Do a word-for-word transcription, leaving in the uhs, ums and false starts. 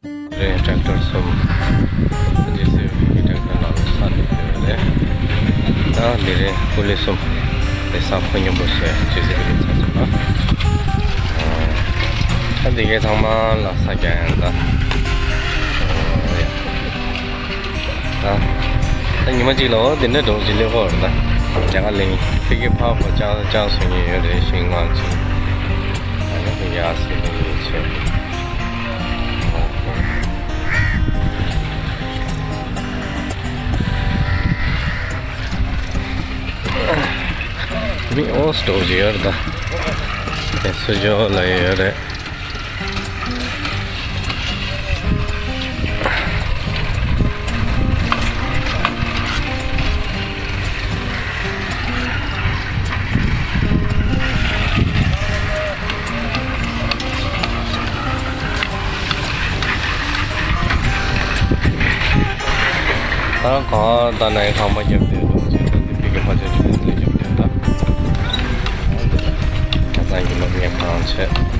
རེད། ཊེག་ཊར་གསུམ། ཇེ་སི་བི་གི་ཊེག་ཊར་ནང་ལ་ས་སླེབས་ཡོད་རེད། ད་འདི་རེད། ཀུ་ལི་གསུམ་རེད། ས་ཁོག་སྙོམས་པོ་བྱས། ཇེ་སི་བི་ལ་ཚ་སོང་ན། ད་འདི་གའི་ཚང་མ་ལ་ས་རྒྱག་ཡང་ད། ད་ད་ཉི་མ་གཅིག་ལ་འོ་དེ་འདྲ་འགྲོ་གི་ཅིག་སླེབས་ཀྱི་ཡོད་རེད། ད་རྒྱ་གར་གླིང་ཕ་གི་ཕར་ཧོ་ཅང་ཅང་སོང་ཉེ་ཡོད་རེད། ཤིང་ནགས་ཅིག་ཨ་ནི་ཕ་གི་ཨ་སི་གླིང་ཡོད་ཆེ། མི་ཨོ་སྟོ་ཅིག་ཡོད་རེད། ད་དེ་སུ་ཇོ་ལ་ཡོད་རེད། ད་གང་ད་ནའི་ཁང་པ་བརྒྱབ་བསྡད་འདུག་ཅེས་ད་འདི་ཕ་གི་ཕ་ཆེན་ཆུ་ལ་བརྒྱབ་བསྡད་ད། ཁ་སང་གི་སློབ་གཉེར་གང་བྱས།